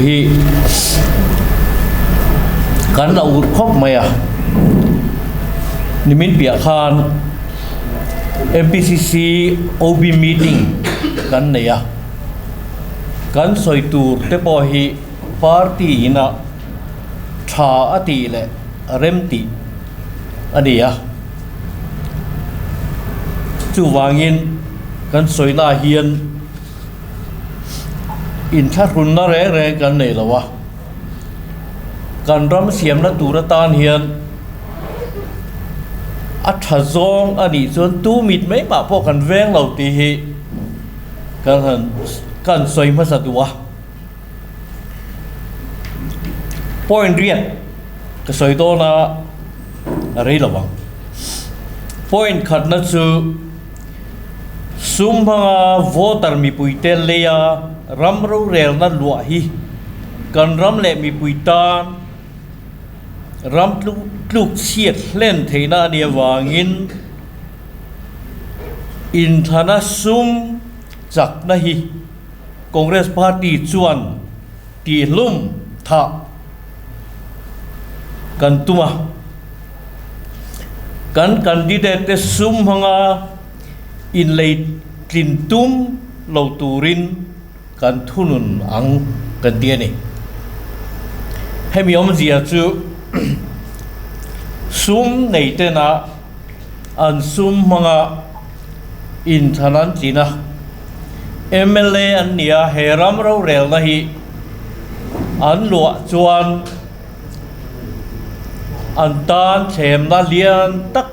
Hi kan la ur khawp mai a, nimin piah khan MPCC OB meeting kan nei a, kan sawi tur te pawh hi party ina tha a tih leh rem tih a ni a, chuvangin kan sawina ah hian. Inthlahrunna reng reng kan nei lo a, kan ram siamna tur atan hian a tha zawng a nih chuan tu mit mai mah pawh kan veng lo tih hi kan han kan sawi hmasa duh a. Point riat ka sawi dawn a, a rei lo ang. Point khatna chu. Sum hmanga voter mipuite leia ram rorelna luah hi kan ram leh mipui tan ram tluk chhiat hlen theihna a nih avangin inthlana sum chakna hi Congress Party chuan tihlum thah kan tum a. Kan candidate te sum hmanga inlei tlin tum lo turin kan thunun ang kan ti a ni. Hemi awmzia chu sum nei tena an sum hmanga inthlan an tlin a, mla an ni a, he ram rorelna hi an luah chuan An tan thlemna lian tak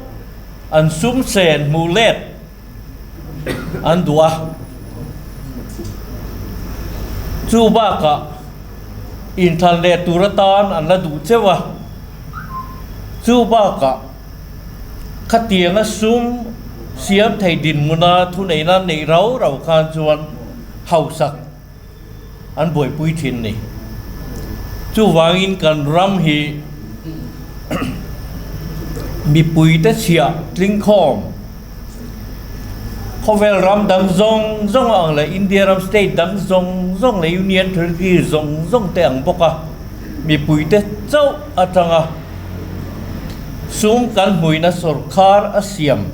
an sum sen hmuh let an duh a. Chu bakah inthlan leh tur atan an la duh cheuh a. Chu bakah khatianga sum siam thei dinhmuna thuneihna neih rau rau khan chuan hausak an buaipui thin ni. Chuvangin kan ram hi mipuite chhiah tlingkhawm khawvel ram dang zawng zawng ang leh India ram state dang zawng zawng leh Union Territory zawng zawng te ang bawk a, mipuite chauh atanga sum kan hmuihna sawrkar a siam.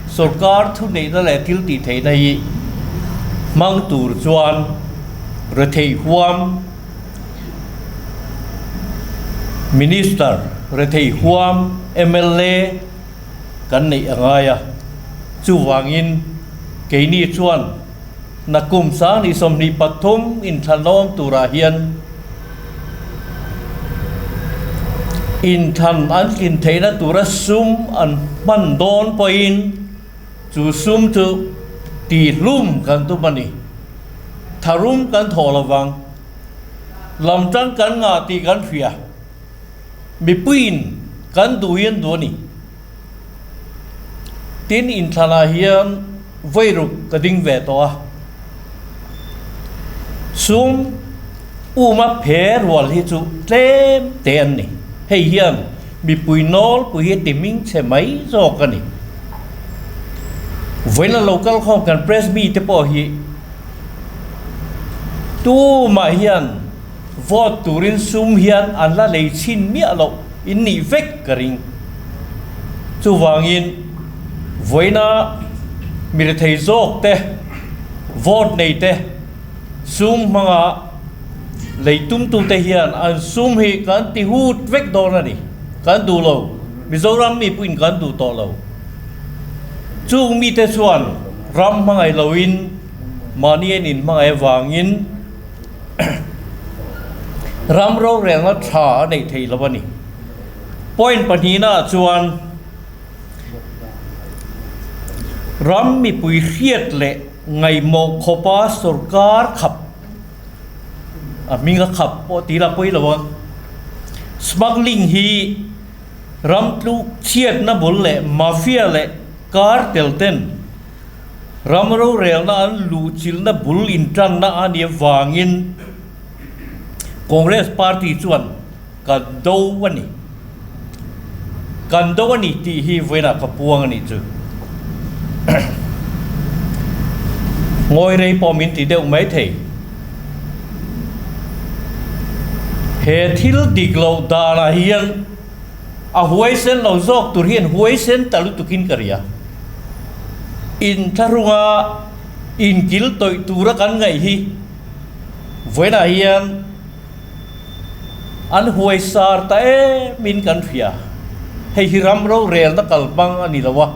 Sorkar thuneihna leh thil tih theihna hi hmang tur chuan retheih huam Minister, retheih huam mla kan neih a ngai a. Chuvangin keini chuan nakum 2023 inthlanawm turah hian Inthlan an tlin theihna tura sum an hman dawn pawhin chu sum chu tihlum kan tum a ni. Tharum kan thawh lo vang. Lam tang kan ngah tih kan hria. Mipuiin kan duh hi an duh a ni. Tin, inthlanah hian vairuk ka ding ve tawh a. Sum uma phe rual hi chu tlem te an ni. Hei hian mipui nawlpui hi ti hming chhe mai zawk a ni. Vawiin a lo kal khawm kan press mi te pawh hi tumah hian vote turin sum hian an la lei chhin miah loh in nih vek ka ring. Chuvangin vawiina mi rethei zawk te, vote nei te, sum hmanga lei tumtute hian an sum hi kan ti hut vek dawn a ni. Kan duh lo. Mizoram mi pawhin kan duh tawh lo. Chung mite chuan ram hmangaih loin mahni an inhmangaih avangin ram rorelna tha a neih theih lo a ni. Point pahnihnaah chuan ram mipui hriat leh ngaihmawh khawpa sorkar khap a hming a khap pawh tih la pawi lo ang. Smuggling hi ram tluk chhiatna bul leh mafia leh cartel ten Ram rorelna an luhchilhna bul intanna a nih avangin Congress party chuan kan do a ni. Kan do a ni tih hi vawiinah ka puang a nih chu. Ngawi rei pawh min ti deuh mai thei. He thil dik loh danah hian a huaisen lo zawk tur hian huaisen ta lutukin ka ria. Inthlahrunga inkil tawih tura kan ngaih hi vawiinah hian an huaisar ta emin kan hria. Hei hi ram rorelna kalhmang a ni lo a,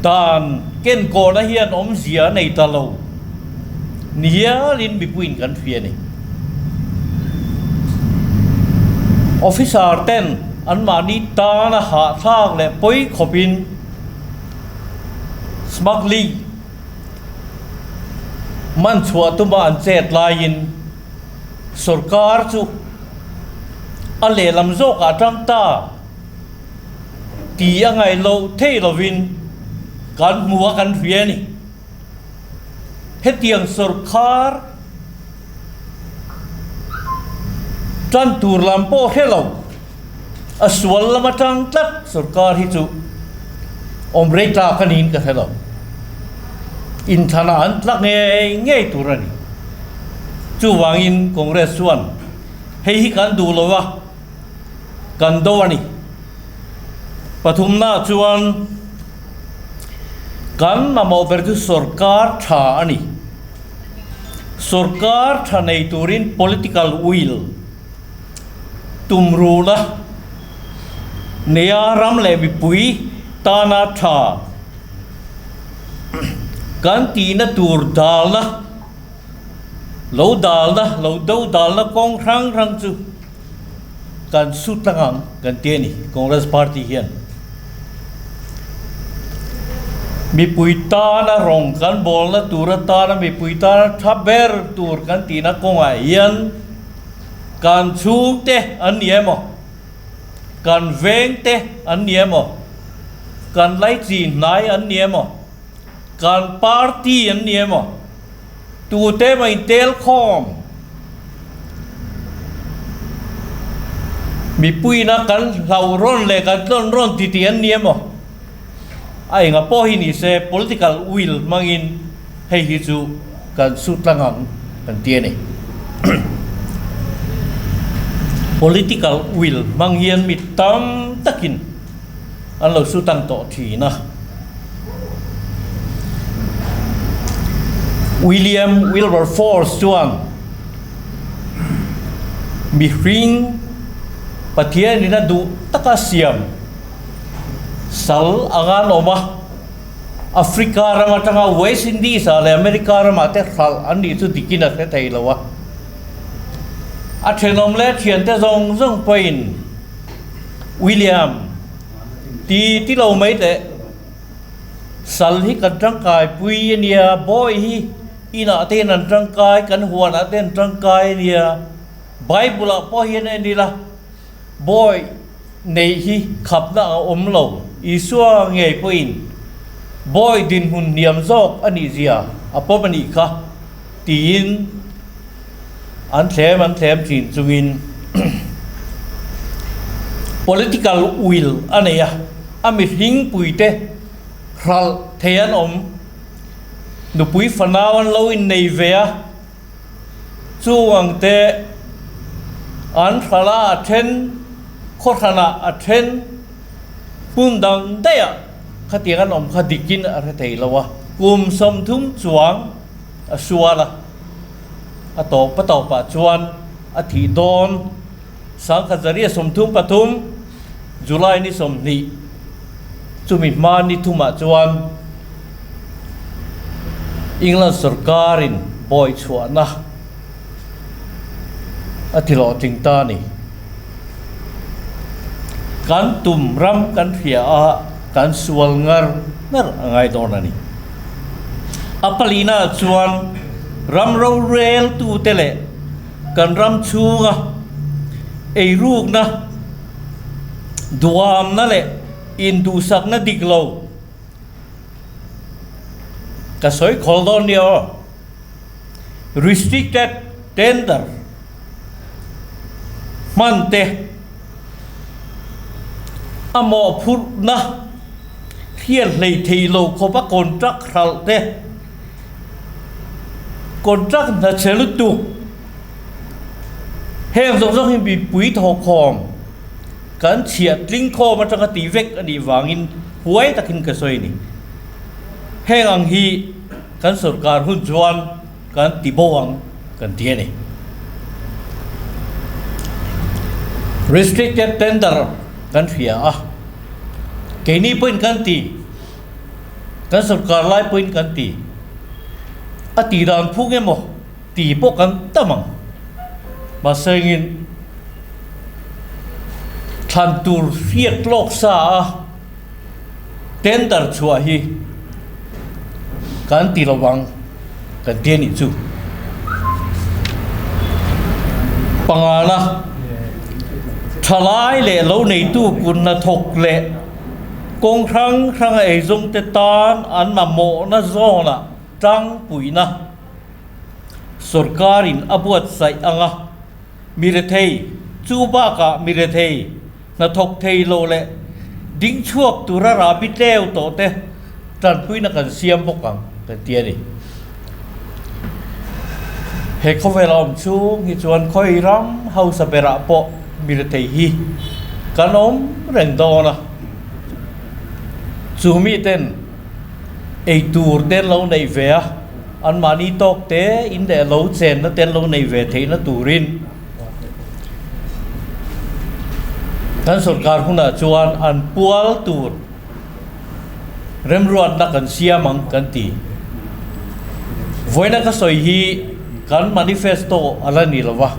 dan kenkawhna hian awmzia a nei ta lo ni hialin mipuiin kan hria a ni. Officer ten anmahni tana hahthlak leh pawi khawpin smuggling man chhuah tuma an chet laiin sorkar chu a lehlam zawkah tang ta tih a ngaih loh thei lovin kan hmu a kan hria a ni. Hetiang sorkar tan tur lam pawh hre lo, a sual lam atang tlat sorkar hi chu awm rei tlak a niin ka hre lo. Inthlanah an tla ngei ngei tur a ni. Chuvangin Congress chuan hei hi kan duh lo a, kan do a ni. Pathumnaah chuan kan mamawh ber chu sorkar tha a ni. Sorkar tha nei turin political will tumruhna neia ram leh mipui tana tha kan tihna tur dalna, lo dalna, lo do dalna kawng hrang hrang chu kan su tlang ang kan ti a ni Congress party hian. Mipui tana rawng kan bawlna tur atana mipui tana tha ber tur kan tihna kawngah hian kan chhungte an ni emaw, kan vengte an ni emaw, kan laichi hnai an ni emaw, kan party an ni emaw, tute emaw intel khawm mipuiina kan hlauh rawn leh kan tlawn rawn titi an ni emaw, a enga pawh hi ni se political will hmangin hei hi chu kan su tlang ang kan ti a ni. Political will hmang hian mi tam takin an lo su tlang tawh thin a. William Wilberforce chuan mihring Pathianin a duh taka siam Sal anga an awm a, Africa ram atanga West Indies ah leh America ramah te hralh an nih chu dikin a hre thei lo a. A thenawm leh a thiante zawng zawng pawhin William ti ti lo mai teh, sal hi kan tangkai pui a nia, bawi hi inah te hian an tangkai, kan huanah te an tangkai a nia, Bible ah pawh hian en ila, Bawi neih hi khapna a awm lo. Isua ngei pawhin bawi dinhmun hniam zawk a nih zia a pawm a nih kha tiin an thlem an thlem thin chungin political will a nei a, a mihringpuite hralh thei an awm, nupui fanau an lo innei ve a. Chung ang te an hrala a then, khawhranah a then, hmun dang daihah khatiang an awm kha dikin a hre thei lo a, kum 30 chuang a sual a, a tawp a tawpah chuan a thih dawn. 1933 July ni 20 chumi hma ni thumah chuan England sorkarin bawi chhuahna a ti hlawhtling ta a ni. Kan tum ram kan hria a, kan sual ngar ngar a ngai dawn a ni. A palina chuan ram roreltute leh kan ram chhunga eirukna, duamna leh induhsakna dik lo ka sawi khawl dawn nia aw. Restricted tender hman te a mawhphurhna hriat hlei thei lo khawpa contract hralh te, Contract hna chhe lutuk. Heng zawng zawng hi mipui thawkkhawm kan chhiah tling khawm atanga tih vek a nih vangin huai takin ka sawi a ni. Heng ang hi kan sorkar hun chuan kan ti bo ang kan ti a ni. Restricted tender kan hria a, keini pawhin kan ti, kan sorkar lai pawhin kan ti, a tih dan phung emaw ti pawh kan tam ang. Mahse engin thlan tur hriat lawk sa a tender chhuah hi kan ti lo ang kan ti a nih chu. Pangana thalai leh lo neitu kun hnathawk leh kawng hrang hranga eizawngte tan an mamawhna zawnah tlangpuina Sorkarin a buatsaih ang a, mi rethei, chu bakah mi rethei hnathawk thei lo leh ding chhuak tura rahbi tleu tawh te tanpuina kan siam bawk ang kan ti a ni. He khawvel a awm chhung hi chuan khawi ram hausa berah pawh mi rethei hi kan awm reng dawn a, chu miten Eitur te an lo neih ve a, anmahni tawk te in leh lo chenna te an lo neih ve theihna turin kan sorkar hunah chuan an pual tur remruatna kan siam ang kan ti. Vawiina ka sawi hi kan manifesto a la ni lo va,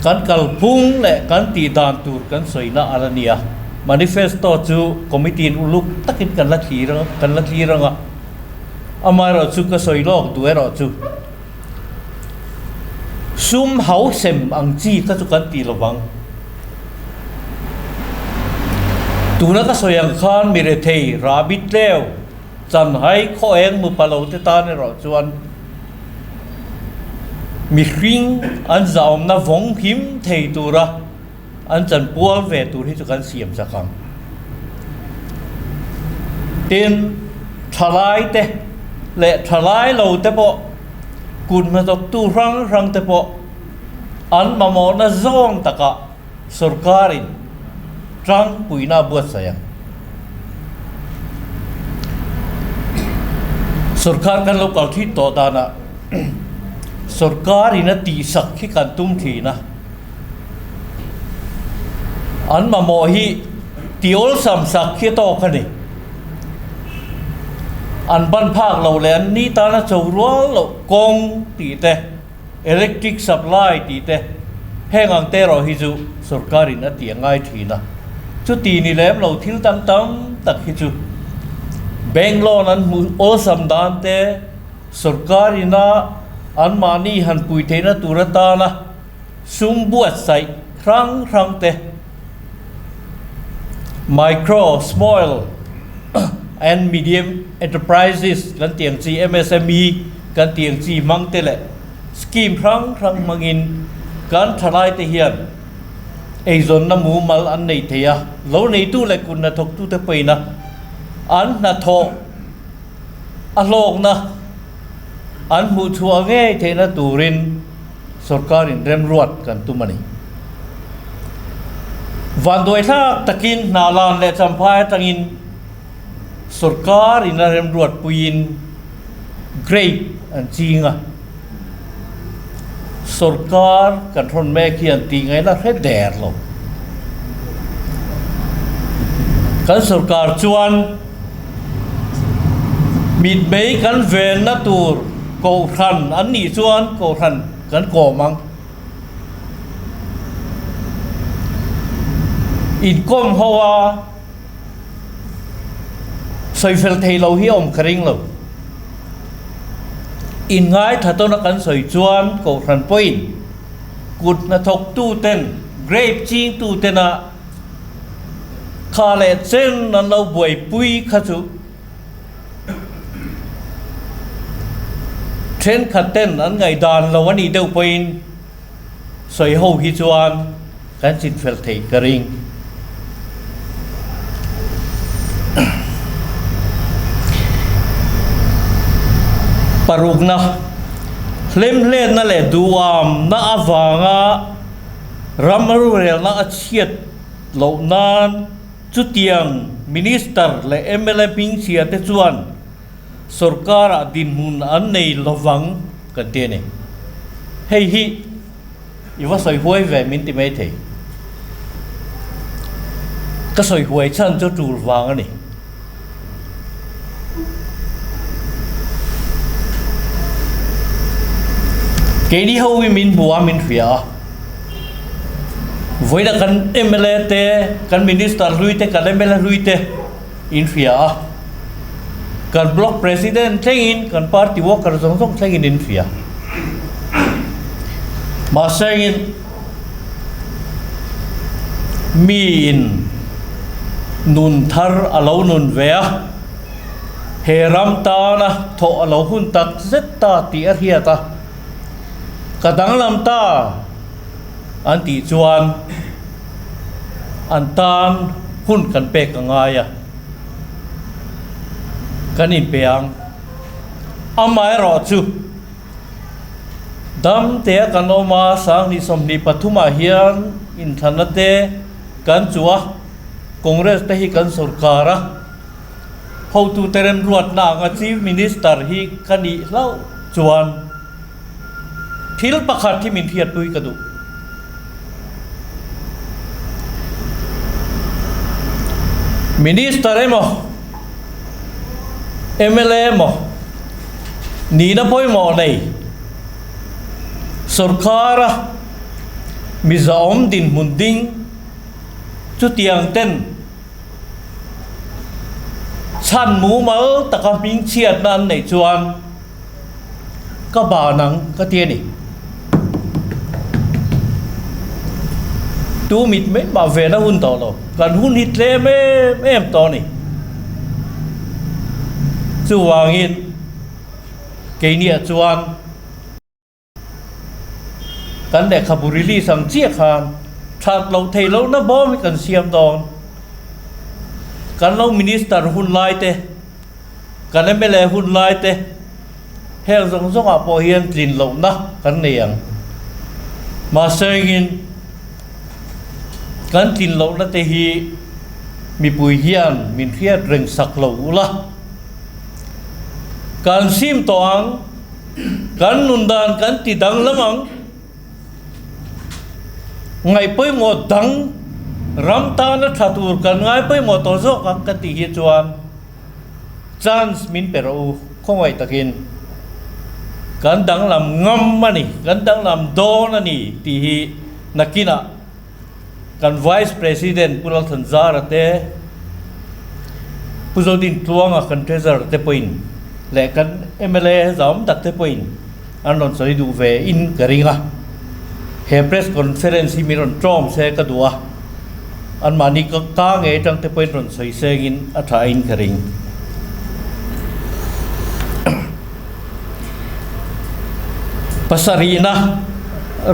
kan kalphung leh kan tih dan tur kan sawina a la ni a. Manifesto chu committee in uluk takin kan la thlir ang kan la thlir ang a, amaherawhchu ka sawi lawk duh erawh chu sum hausem ang chi kha chu kan tih lo vang. Tuna ka sawi ang khan mi rethei rahbi tleu chanhai khaw eng mu pa lo te tan erawh chuan mihring an zahawmna vawng him thei tura An chanpual ve tur hi chu kan siam chak ang. Tin, thalai te leh thalai lo te pawh kut hnathawktu hrang hrang te pawh an mamawhna zawng takah sorkarin tangpuina a buatsaih ang. Sorkar kan lo kal thin tawh danah sorkarin a tihsak hi kan tum thin a. An mamawh hi ti awlsam sak hi tawk a ni. An ban phak loh leh an ni tana cho rual loh kawng tih te, electric supply tih te, heng ang te erawh hi chu sorkarin a tih a ngai thin a. Chuti ni lem lo thil tam tam tak hi chu bank loan an hmuh awlsam dan te, sorkarina anmahni han pui theihna tur atana, Sum buatsaih hrang hrang te, Micro, Small and Medium Enterprises kan tih ang chi, MSME kan tih ang chi hmang te leh scheme hrang hrang hmangin kan thalai te hian eizawnna mumal an nei thei a, lo neitu leh kut hnathawktute pawhin a an hnathawh a hlawkna an hmuhchhuah ngei theihna turin Sorkarin remruat kan tum a ni. Vanduai thlak takin hna lan leh champhai atangin sorkarin a remruat puiin grape an ching a. Sorkar kan hrawn mek hian tih ngaihna hre der lo. Kan sorkar chuan Mitmei kan venna tur kohhran an nih chuan kohhran kan kawm ang. Inkawm ho a sawi fel thei lo hi a awm ka ring lo. Inngaithla tawna kan sawi chuan kohhran pawhin kut hnathawktu ten, grape chingtu tena Kha leh chen an lo buaipui kha chu thenkhat ten an ngaihdan lo a nih deuh pawhin sawi ho hi chuan kan chinfel theih ka ring. Parukna. Hlemhletna leh duhamna avanga ram rorelna a chhiat loh nan chutiang Minister leh mla hmingchhia te chuan sorkarah dinhmun an nei lovang kan ti a ni. Hei hi i va sawi huai ve min ti mai thei. Ka sawi huai chhan chu tul vang a ni. Keini ho hi min hmu a, min hria a. Vawiina kan mla te, kan minister hlui te, kan mla hlui te in hria a. Kan block president thlengin, kan party worker zawng zawng thlengin in hria. Mahsengin miin nun thar a lo nun ve a, he ram tana thawh a lo hun tak zet ta tih a hriat a, ka danglam ta an tih chuan an tan hun kan pek a ngai a, kan inpe ang. Amaherawhchu. Dam tea kan awm a, 2023 ah hian inthlanna te kan chu a, Congress te hi kan sorkar a, hotute remruatna anga Chief Minister hi ka nih hlauh chuan thil pakhat hi min hriatpui ka duh. Minister emaw, mla emaw nihna pawimawh nei sorkara mizaawm dinhmun ding chutiang ten chhan mumal taka hmingchhiatna an neih chuan ka ban ang ka ti a ni. Tu mit mai mah vena hun tawh lo, kan hun hi tlem em em tawh a ni. Chuvangin keiniah chuan kan lehkhabu release ang chiah khan that loh theih lohna bawm hi kan siam dawn. Kan lo minister hun lai te, kan mla hun lai te heng zawng zawngah pawh hian tlin lohna kan nei ang. Mahse engin kan tlin lohna te hi mipui hian min hriat reng sak lo ula. Kan sim tawh ang, kan nun dan kan ti danglam ang. Ngaih pawimawh dang ram tana tha tur kan ngai pawimawh tawh zawk ang ka tih hi chuan chance min pe rawh u khawngaih takin kan danglam ngam a ni, kan danglam dawn a ni tih hi nakinah kan Vice President Pu Lalthanzara te, Pu Zodin Tluanga kan Treasurer te pawhin leh kan mla zauawm tak te pawhin an rawn sawi duh ve in ka ring a. He press conference hi min rawn tlawm se ka duh a, anmahni ka ka ngei atang te pawhin rawn sawi sengin a tha in ka ring. Pasarihna,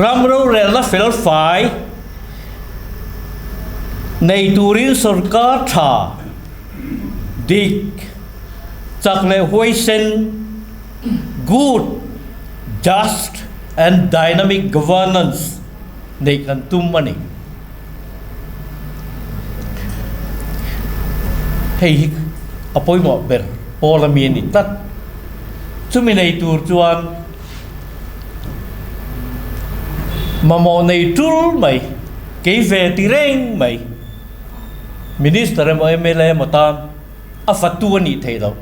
ram rorelna fel fai nei turin sorkar tha, dik, chak leh huaisen, good, just and dynamic governance neih kan tum a ni. Hei hi a pawimawh ber pawl a mi a ni tlat. Chumi nei tur chuan mamawh nei tul mai, kei ve ti reng mai, Minister emaw mla emaw tan a fatu a nih theih loh.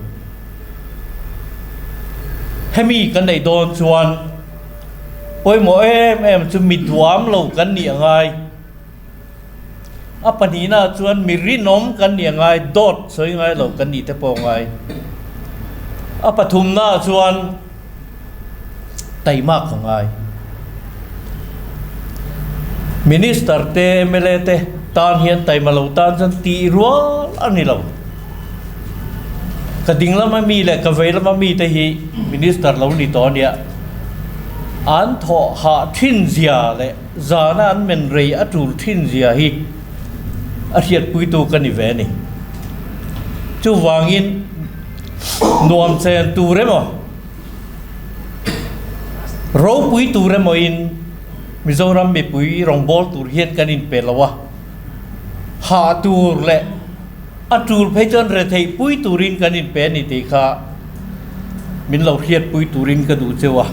Hemi kan neih dawn chuan pawimawh em em chu mi duam lo kan nih a ngai. A pahnihna chuan mi rinawm kan nih a ngai, dawt sawi ngai lo kan nih te pawh a ngai. A pathumna chuan taimak a ngai. Minister te, mla te tan hian taima lo tan chuan tih rual a ni lo. Ka ding lama mi leh ka vei lama mi te hi minister lo ni tawh a nia. An thawh hah thin zia leh zana an men rei a tul thin zia hi a hriatpuitu ka ni ve a ni. Chuvangin nuam chen tur emaw? Ropui tur emawin Mizoram mipui rawngbâwl tur hian kan inpe lo a, hah tur leh a tul phei chuan retheih pui turin kan inpe a ni tih kha min lo hriatpui turin ka duh cheu a.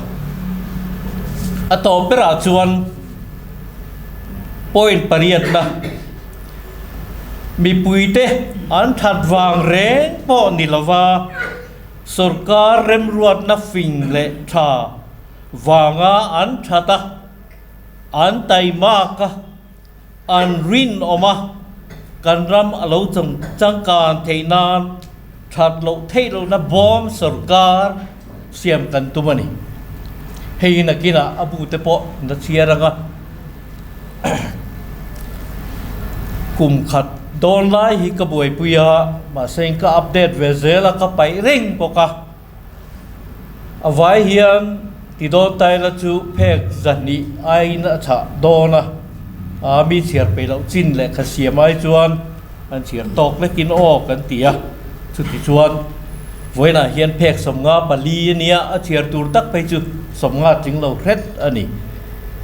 A tawp berah chuan point pariatna mipuite an that vang reng pawh ni lova sorkar remruatna fing leh tha vanga an that a, an taimak a, an rinawm a, kan ram a lo changkan theih nan that loh theih lohna bawm sorkar siam kan tum a ni. Hei nakinah a bu te pawh na chhiar ang a, kum khat dawn lai hi ka buaipui a, mahse ka update ve zel a, ka paih reng bawk a. A vai hian ti dawn taila chu phek zahnih aiin a chhah dawn a, aa mi chhiar peih loh chin lehkha siam ai chuan an chhiar tawk vekin aw kan ti a, chuti chuan vawiinah hian phek 54 a nia, a chhiar tur tak phei chu 50 tling lo hret a ni.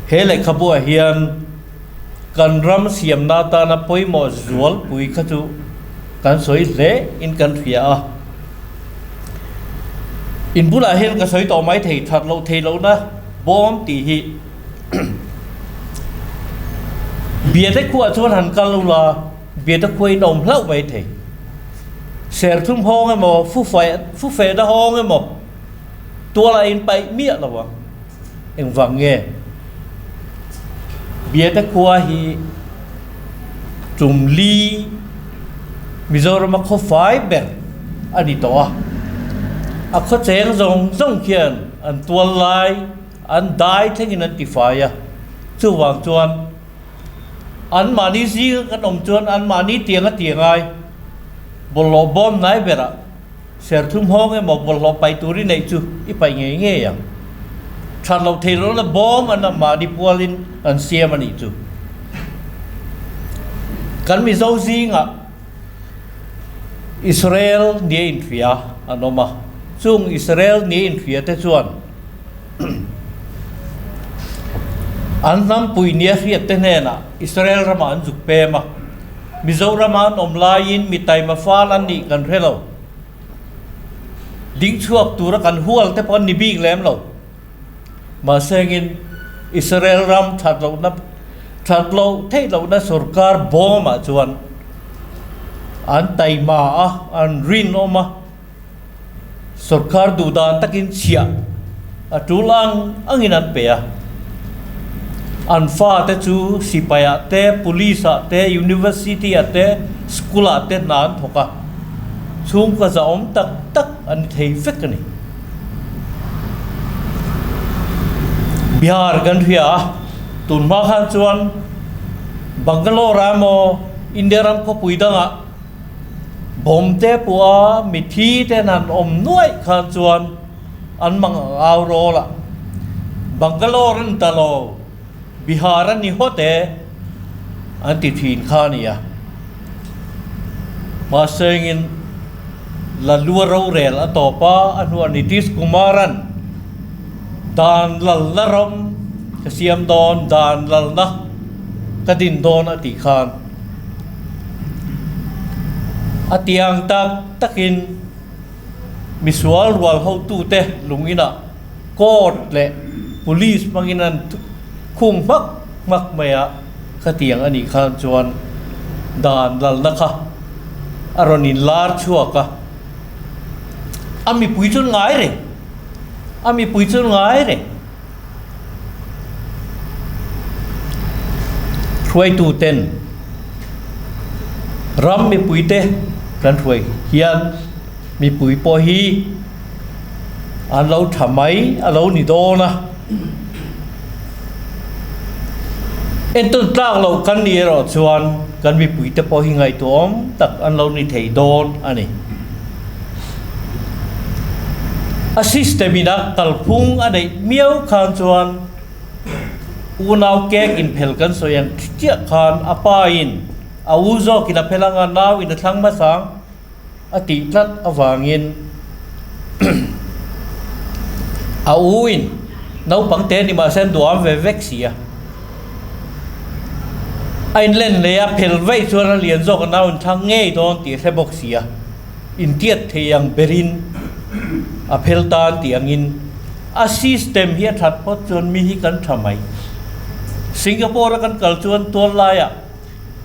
He lehkhabuah hian kan ram siamna atana pawimawh zualpui kha chu kan sawi hle in kan hria a. In bulah hian ka sawi tawh mai thei that loh theih lohna bawm tih hi Biate khuaah chuan han kal lo la, Biate khua in awm hlauh mai thei. Serthlum hawng emaw, fufehna hawng emaw tualah in paih miah lo ang. Engvang nge? Biate khua hi tum li Mizorama khaw fai ber a ni tawh a. A khaw cheng zawng zawng khian an tual lai, an dai thlengin an tifai a. Chuvang chuan anmahni zinga kan awm chuan anmahni tiang a ti ngai. Bawlhhlawh bawm hnai berah Serthlum hawng emaw bawlhhlawh paih tur i neih chu i paih ngei ngei ang. That loh thei lohna bawm an mahni pualin an siam a nih chu. Kan Mizo zingah Israel nia inhria an awm a, chung Israel nia inhria te chuan an hnampui nia hriat te hnenah Israel ramah an zuk pem a. Mizorama an awm laiin mi taima fal an nih kan hre lo. Ding chhuak tura kan hual te pawh an ni bik lem lo. Mahsengin Israel ram that lohna that loh theih lohna sorkar bawmah chuan an taima a, an rinawm a. Sorkar duh dan takin chhiah a tul ang angin an pe a. An fate chu sipaiah te, police ah te, university ah te, school ah te hna an thawk a. Chhungkaw zahawm tak tak an ni thei vek a ni. Bihar kan hria a, tun hma khan chuan Bangalore ah emaw India ram khawpui dangah Bawm te pawha mithi ten han awm nuaih khan chuan an mang ang au rawl a, Bangalore an ta lo, Bihar a ni hawt e an ti thin kha a ni a. Mahsengin Lalua rorel a tawp a, a hnuah Nitish Kumar-a'n dan lalna ram ka siam dawn, dan lalna ka din dawn a tih khan, A tiang tak takin misual rual hotute lung inah court leh police hmangin an khung hmak hmak mai a, khatiang a nih khan chuan dan lalna kha a rawn inlar chhuak a, a mipui chu an ngai reng, a mipui chu an ngai reng. Hruaituten ram mipuite kan hruai hian mipui pawh hi an lo tha mai a lo ni dawn a. Entawn tlak loh kan nih erawh chuan kan mipuite pawh hi ngaihtuahawm tak an lo ni thei dawn a ni. A system in a kalphung a neih miau khan chuan unau kek inphel kan sawi ang chiah khan a pa in a u zawk in a phel anga nau in a thlang hmasa ang a tih tlat avangin a u in. Naupang te ni mahse an duham ve vek si a. A inlen leh a phel vaih chuan a lian zawk a nau inthlang ngei dawn tih a hre bawk si a. Intiat thei ang berin a phel tan tih angin a system hi a that phawt chuan mi hi kan tha mai. Singapore a kan kal chuan tual laiah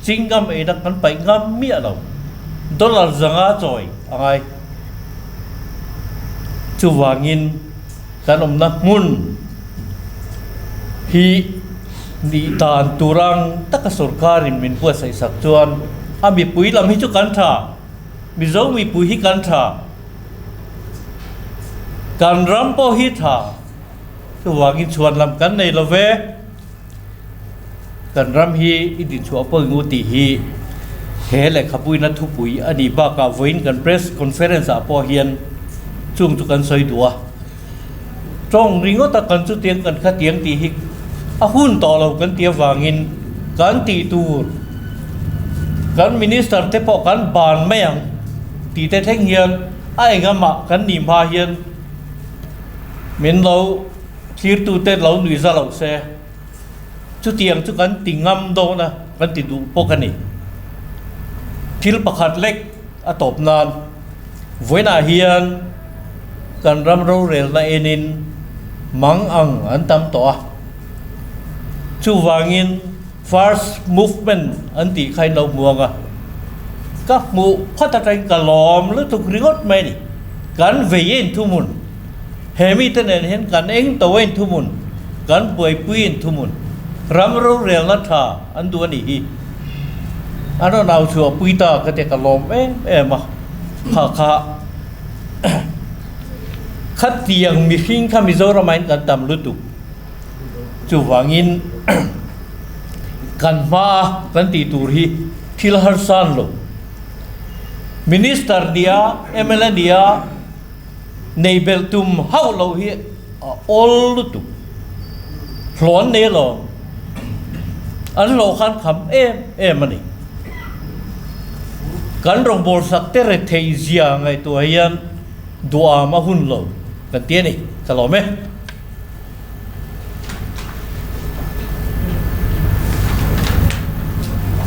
chingam eina kan paih ngam miah lo. Dollar zanga chawi a ngai. Chuvangin kan awmna hmun hi nih dan tur ang taka sorkarin min buatsaih sak chuan a mipui lam hi chu kan tha. Mizo mipui hi kan tha. Kan ram pawh hi tha. Chuvangin chhuan lam kan nei lo ve. Kan ram hi i dinchhuah pawh eng u tih hi he lehkhapuina thupui a nih bakah vawiin kan press conference ah pawh hian chung chu kan sawi duh a. Tawng ringawt a kan chutiang kan khatiang tih hi a hun tawh lo kan tih avangin kan tih tur kan minister te pawh kan ban mai ang tih te thleng hian a engamah kan nih hma hian min lo Thirtute lo nui za lo se, chutiang chu kan ti ngam dawn a, kan ti duh bawk a ni. Thil pakhat lek a tawp nan, vawiinah hian kan ram rorelna enin mang ang an tam tawh a, chuvangin first movement an tih kha in lo hmu ang a, ka hmuh phawt atangin ka lawm lutuk ringawt mai a ni. Kan vei a inthumhmun. He mite nen hian kan eng to a inthumhmun, kan buaipui inthumhmun, ram rorelna tha an duh a nih hi. An rawn au chhuah pui ta ka tia ka lawm em em a, kha kha khatiang mihring kha Mizoramah hian kan tam lutuk. Chuvangin kan hmaa kan tih tur hi thil harsa an lo. Minister nia, mla nia, Nei belh tum hauh loh hi a awl lutuk. Hlawh an nei alawm. An hlawh khan kham em em a ni. Kan rawngbâwl sak te retheih zia ngaihtuah hian duham a hun lo kan ti a ni. Ka lawm e.